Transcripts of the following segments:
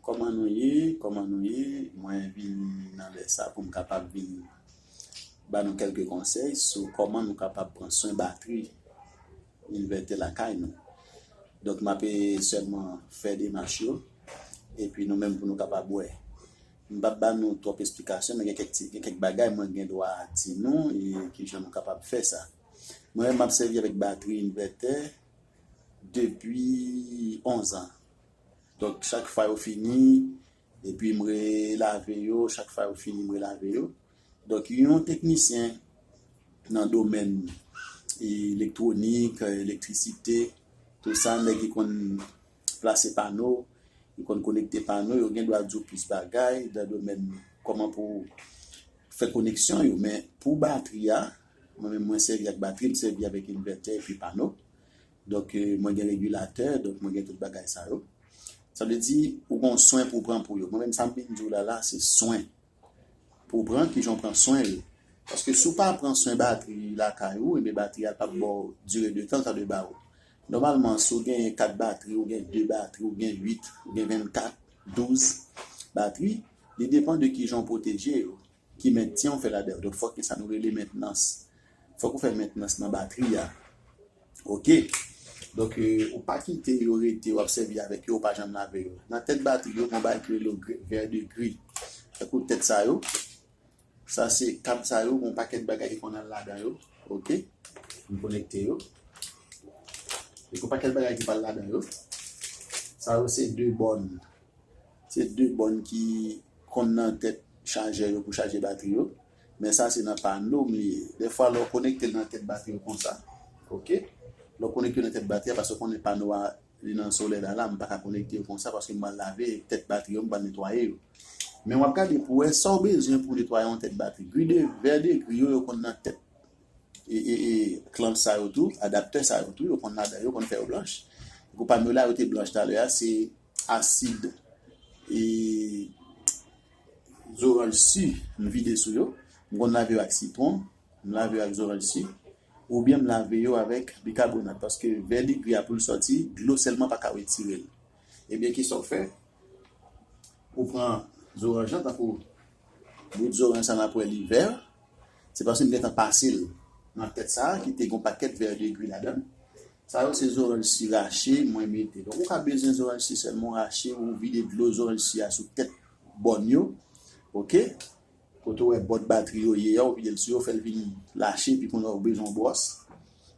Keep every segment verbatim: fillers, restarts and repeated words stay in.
Kòman nou ye? Kòman nou ye? Mwen vin nan lè sa pou m kapab vin ba nou kèlke konsèy sou kòman nou kapab pran swen batri envètè lakay nou. Donk, m ape sèlman fè demach yo, epi nou menm pou nou kapab wè. M p ap ba nou twòp esplikasyon, men gen kèk ti, gen kèk bagay mwen gen dwa di nou e kijan nou kapab fè sa. Mwen menm, m ap sèvi avèk batri envètè depi onz an. Donk, chak fwa yo fini, epi m relave yo, chak fwa yo fini, m relave yo. Donk, yon teknisyen nan domèn elektwonik, elektrisite, tou sa, nèg ki konn plase pano, ki konn konekte pano, yo gen dwa di w plis bagay nan domèn kòman pou fè koneksyon yo. Men pou batri a, mwen menm mwen sèvi ak batri, m sèvi avèk envètè epi pano. Donk, eh, mwen gen regilatè, donk mwen gen tout bagay sa yo. Sa vle di, ou gen yon swen pou w pran pou yo. Mwen menm, sa m vin di w la, la, se swen pou w pran, kijan w pran swen yo. Paske si w pa pran swen batri lakay ou, ebyen batri a p ap ba w dire de tan l ta dwe ba w. Nòmalman, si w genyen kat batri, ou gen de batri, ou gen uit, ou gen vennkat, douz batri, li depann de kijan w pwoteje yo, ki mentyen w fè ladan yo. Donk, fòk gen sa nou rele mentnans. Fòk ou fè mentnans nan batri a. Oke. Donk, eh, ou pa kite yo rete, w ap sèvi avèk yo, ou pa janm lave yo. Nan tèt batri yo, gen yon bagay ki rele gre-, vè de gri. Tankou tèt sa yo. Sa se kab sa yo, gen yon pakèt bagay ki konn al ladan yo. Oke. M konekte yo. Gen yon pakèt bagay ki pral ladan yo. Sa yo se de bòn. Se de bòn ki konn nan tèt chajè yo pou chaje batri yo. Men sa se nan pano m li ye. Dèfwa, lè w konekte l nan tèt batri yo konsa, oke? Lè w konekte l nan tèt batri a, paske w konnen pano a, li nan solèy la, la, m pa ka konekte yo konsa paske m pral lave tèt batri yo, m pral netwaye yo. Men w ap gade pou w wè sa w bezwen pou w netwaye yon tèt batri. Gri de, vè de gri yo, yo konn nan tèt e, e, e, klanp sa yo tou, adaptè sa yo tou, yo konn ladan, yo konn fè yo blanch. Gwo pano la, yo te blanch talè a, se asid e zoranj si m vide sou yo. M konn lave yo ak sitwon, m lave yo ak zoranj si, oubyen m lave yo avèk bikabonat, paske vè de gri a pou l sòti, dlo sèlman pa ka retire l. Ebyen, kisa w fè? Ou pran zoranj lan, tankou bout zoranj sa n ap wè li vè, se paske m gentan pase l nan tèt sa a, ki te gen yon pakèt vè de gri ladan l. Sa yo se zoranj si rache mwen mete. Donk, ou ka bezwen zoranj si sèlman w rache, ou vide dlo zoranj si a sou tèt bòn yo. Oke? Kote w wè bòt batri yo ye a, ou vide l sou yo, fè l vin lache, epi kounye a ou bezwen yon bwòs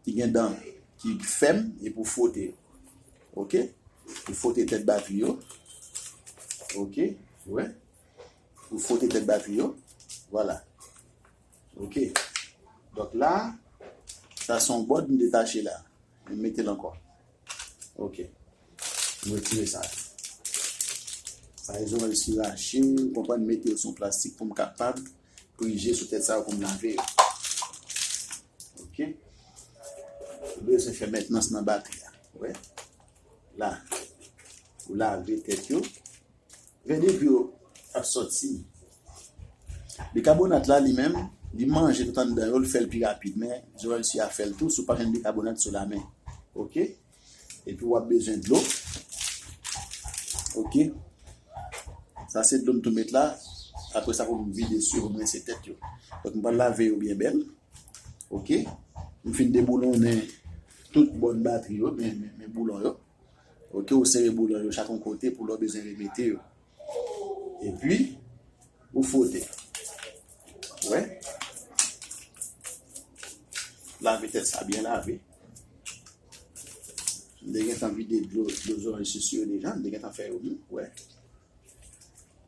ki gen dan, ki fèm, epi w fwote yo. Oke? Ou fwote tèt batri yo. Oke? Ou wè? Ou fwote tèt batri yo. Vwala. Oke. Donk la, sa se yon bòd m detache la. M mete l ankò. Oke. M retire sa. Sa e zoranj si rache, ou konprann, mete yo sou yon plastik pou m kapab prije sou tèt sa yo pou m lave yo. Oke. Ou bezwen fè mentnans nan batri a. Ou wè? La. Ou lave tèt yo. Vè de gri yo ap sòti. Bikabonat la, li menm, li manje tout anndan yo, l fè l pi rapid, men zoranj si a fè l tou, si w pa jwenn bikabonat sou lamen. Oke? Epi w ap bezwen dlo. Oke? Sa se dlo m tou met la. Apre sa, pou m vide sou yo, pou m rense tèt yo. Donk, m pral lave yo byen bèl. Oke? M fin deboulonnen tout bòn batri yo, men, men, men boulon yo. Oke, ou sere boulon yo chak yon kote pou lè w bezwen remete yo. Epi, ou fwote. Wè? Lave tèt sa byen lave. M te gentan vide dlo, dlo zoranj si yo deja, m te gentan fè yo mou, wè.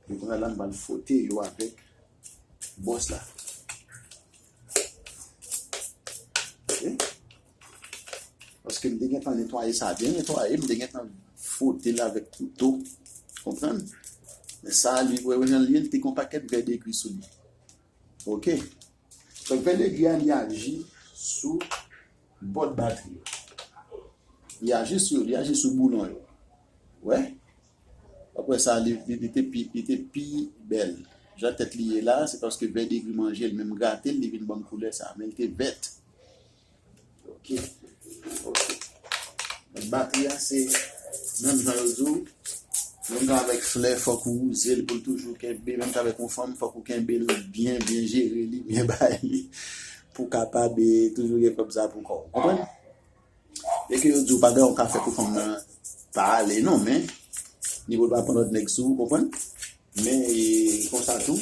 Men kounye a la, m pral fwote yo avèk bwòs la. Oke? Paske m te gentan netwaye sa byen netwaye, m te gentan fwote l avèk kouto. Konprann? Men sa, li, wè, wè jan l ye, li te gen yon pakèt vè de gri sou li. Oke? Donk, vè de gri a, li aji sou bòd batri yo. Li aji sou yo, li aji sou boulon yo. Wè? Apre sa, li, li, li te pi, li te pi bèl. Jan tèt li ye la, se paske vè de gri manje l, men m grate l, li vin ban m koulè sa. Men li te vèt. Oke. Oke. Donk, batri a, se menm jan yo di w, Menm jan avèk flè, fòk ou wouze l pou l toujou kenbe. Menm jan avèk yon fanm, fòk ou kenbe l byen, byen jere li, byen bay li. Pou w kapab, eh, toujou gen fanm sa pou kò w. Konprann? E ke yo di w pa gen yon ka fè pou fanm nan pa ale, non, men li pou l pa pran lòt nèg sou ou, konprann? Men, eh, konsa tou,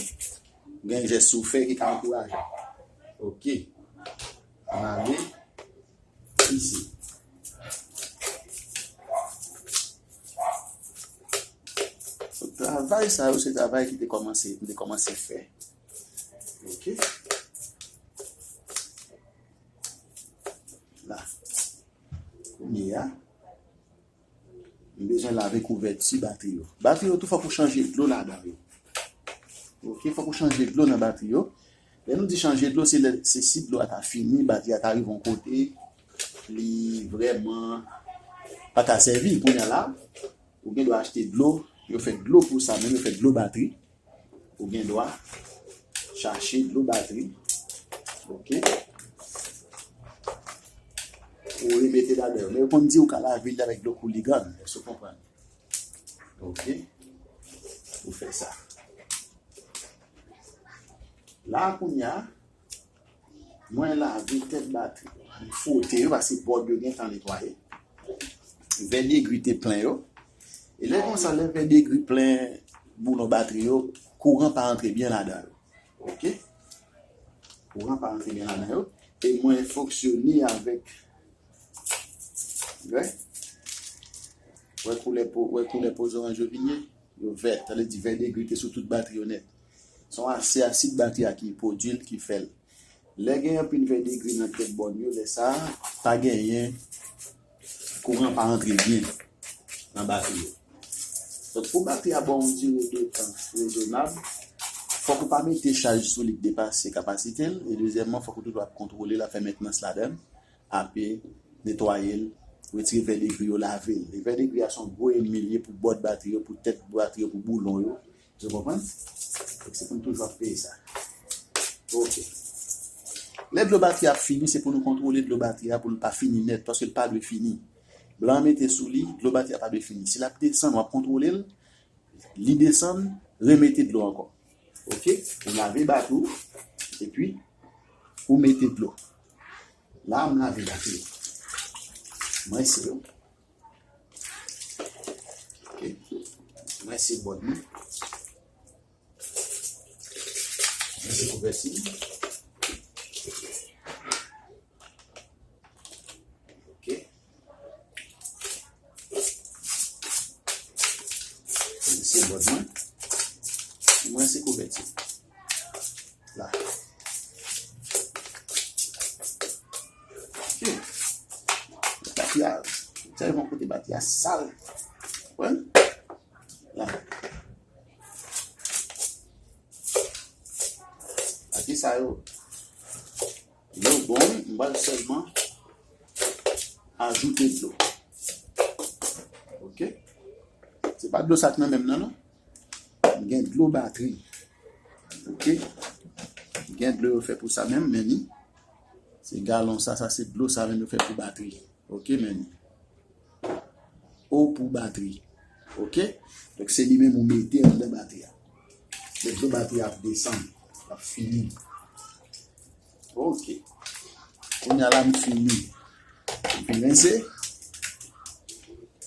gen jès ou fè ki ka ankouraje. Ok. Ann ale. Isi. Travay sa yo, se travay ki te kòmanse, m te kòmanse fè. Ok. La. Kounye a, m bezwen lave kouvèti batri yo. Batri yo tou, fòk ou chanje dlo ladan yo. Ok, fòk ou chanje dlo nan batri yo. Lè nou di chanje dlo, se lè, se si dlo a ta fini, batri a ta rive yon kote, li vrèman pa ka sèvi. Kounye a la, ou gen dwa achte dlo, yo fè dlo pou sa, menm yo fè dlo batri. Ou gen dwa chache dlo batri. Ok. Ou remete ladan yo. Men yo konn di ou ka lave li avèk dlo kouligann. Èske w konprann? Ok. Ou fè sa. La kounye a, mwen lave tèt batri. Mwen fwote yo paske bòd yo gentan netwaye. Vè degri te plen yo. E lè konsa, lè vè degri plen boulon batri yo, kouran pa antre byen ladan yo. Ok? Kouran pa antre byen ladan yo. E mwen fonksyone avèk, wè, wè koulè po, wè koulè po zoranj yo vin ye. Yo vè, sa vle di vè degri te sou tout batri yo nèt. Se yon ase asid batri a ki pwodui l ki fè l. Lè gen anpil vè degri nan tèt bòn yo, lè sa a, pa genyen kouran pa antre byen nan batri yo. Donk, pou batri a ba w yon dire de tan rezonab, fòk ou pa mete chaj sou li k depase kapasite l, e dezyèmman, fòk ou toujou ap kontwole l, ap fè mentnans ladan l, ape netwaye l, retire vè degri yo, lave l. E vè degri a se yon gwo ènmi l ye pou bòd batri yo, pou tèt batri yo, pou boulon yo. Ou konprann? Donk, se pou n toujou ap veye sa. Ok. Lè dlo batri a ap fini, se pou nou kontwole dlo batri a pou l pa fini nèt, paske l pa dwe fini. Blan an mete sou li, dlo batri a pa dwe fini. Si l ap desann, w ap kontwole l, li desann, remete dlo ankò. Ok? Ou lave batri w, epi ou mete dlo. La, m lave batri yo. M rense yo. Ok. M rense bòd mwen. M rense kouvèti. Ok. M rense bòd mwen. M rense kouvèti. La. Ok. Batri a, tèlman kote batri a sal. Konprann? La. Batri sa yo, yo bon, m pral sèlman ajoute dlo. Ok? Se pa dlo sa k nan men m nan, non. M gen dlo batri. Ok? M gen dlo yo fè pou sa menm, men ni. Se galon sa, sa se dlo sa menm yo fè pou batri. Ok, men ni. O pou batri. Ok? Donk, se li menm ou mete anndan batri a. Lè dlo batri a ap desann, l ap fini. Ok. Kounye a la, m fini. M fin rense.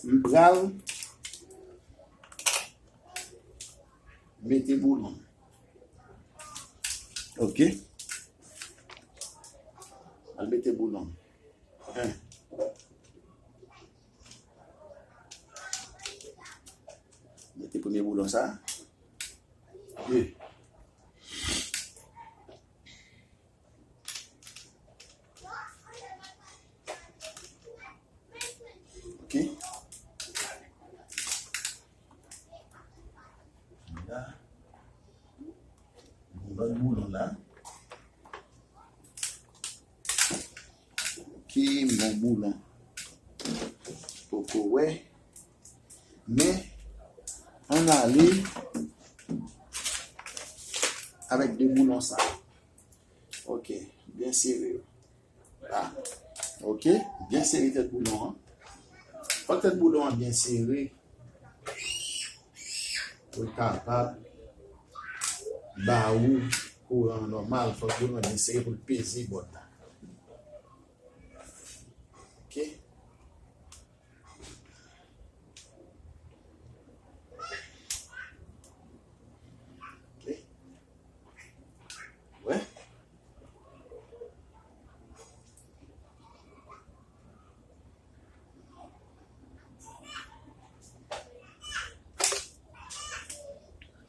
M pral mete boulon. Ok. Al mete boulon. En. Mete premye boulon sa. De. Ok. La. Yon lòt boulon la. Ok, m gon boulon. Poko wè. Men, ann ale avèk de boulon sa. Ok, byen sere yo. La. Ok, byen sere tèt boulon an. Fòk tèt boulon an byen sere. Pou l kapab ba ou kouran an nòmal, fòk ou mande sere pou l peze bòd la. Ok. Ok. Wè.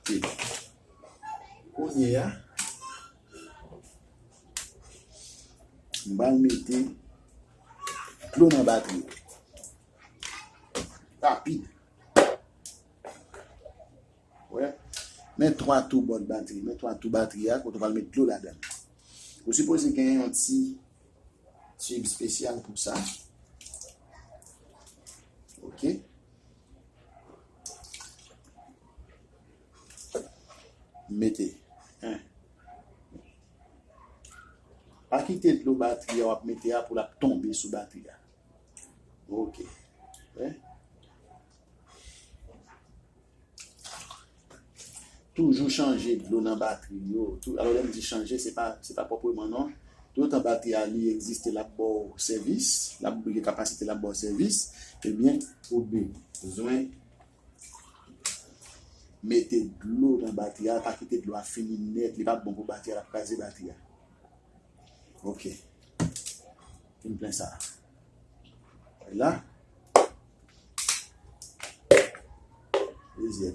Ok. Kounye a, m pral mete dlo nan batri yo. Rapid. Wè. Men twa tou bòd batri, men twa tou batri a, kote w pral met dlo ladan l. Ou sipoze gen yon ti tib espesyal pou sa. Ok. Mete. En. Pa kite dlo batri a w ap mete a pou l ap tonbe sou batri a. Ok. Wè. Toujou chanje dlo nan batri yo. Tou, alò, lè m di chanje, se pa, se pa pwòpman, non. Toutotan batri a li egziste, l ap ba w sèvis, l ap gen kapasite, l ap ba w sèvis, ebyen, ou bezwen mete dlo nan batri a, pa kite dlo a fini nèt, li p ap bon pou batri a, l ap kraze batri a. Ok. Fin plen sa. La. Dezyèm.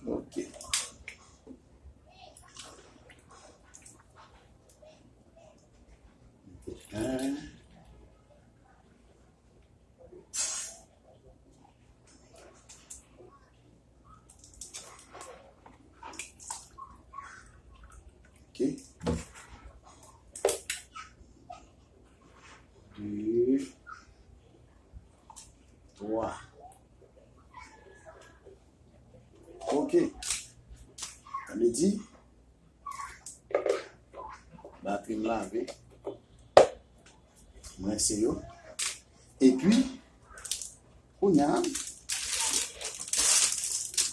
Ok. Ok. De, twa. Ok. Sa vle di, batri m lave. M rense yo. Epi, kounye a,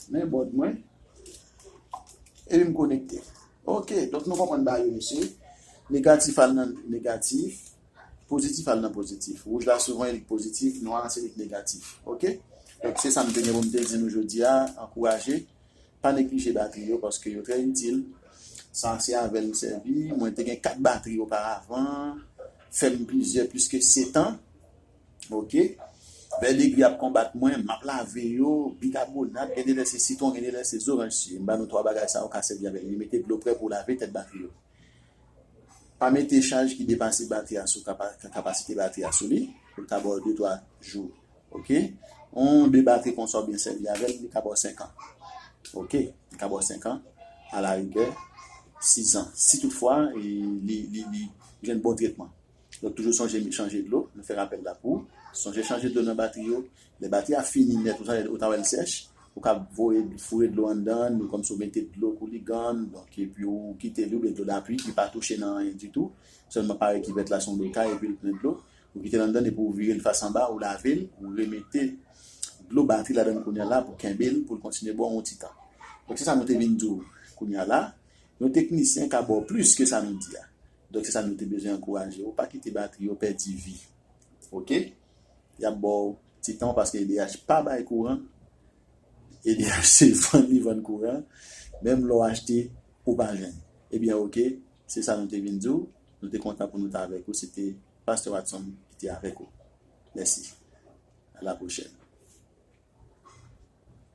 men bòd mwen. Epi m konekte. Ok, donk nou konprann bagay yo, mesye. Negatif al nan negatif, pozitif al nan pozitif. Wouj la souvan li pozitif, nwa a se li negatif. Ok? Donk se sa m te gen pou m te di nou jodi a, ankouraje. Pa neglije batri yo paske yo trè itil. Sa se avè l m sèvi. Mwen te gen kat batri oparavan. Fè m plizyè, plis ke sèt an. Ok. Vè degri ap konbat mwen, m ap lave yo, bikabonat, gen de lè se sitwon, gen de lè se zoranj. M ba nou twa bagay sa yo ka sèvi avè l. Li mete dlo prè pou lave tèt batri yo. Pa mete chaj ki depase batri a sou kapa-, kapasite batri a sou li, pou l ka ba w de twa jou. Ok? Yon de batri konsa w byen sèvi avè l, li ka ba w senk an. Ok? Li ka ba w senk an, alarigè, sis an. Si toutfwa, e, li, li, li jwenn bon tretman. Donk, toujou sonje chanje dlo. Nou fè rapèl la pou ou. Sonje chanje dlo nan batri yo. Lè batri a fini nèt, ou ta, ou ta wè l sèch, ou ka voye, foure dlo anndan l, kòmsi ou mete dlo kouligann, donk, epi ou kite li, oubyen dlo lapli ki pa touche nan anyen ditou. Sèlman pare kivèt la, se yon lokay, epi l plen dlo. Ou kite l anndan, epi ou vire l fas anba, ou lave l, ou remete dlo batri ladan l kounye a la pou kenbe l, pou l kontinye ba w yon ti tan. Donk, se sa nou te vin di w kounye a la. Yon teknisyen ka ba w plis ke sa nou di a. Donk, se sa nou te bezwen ankouraje w. Pa kite batri yo pèdi vi. Ok? Y ap ba w ti tan paske E D H pa bay kouran. E D H se vann li vann kouran. Menm lè w achte, ou pa jwenn. Ebyen, ok, se sa nou te vin di w. Nou te kontan pou nou te avèk ou. Se te Pastè Watson ki te avèk ou. Mèsi. A la pwochèn.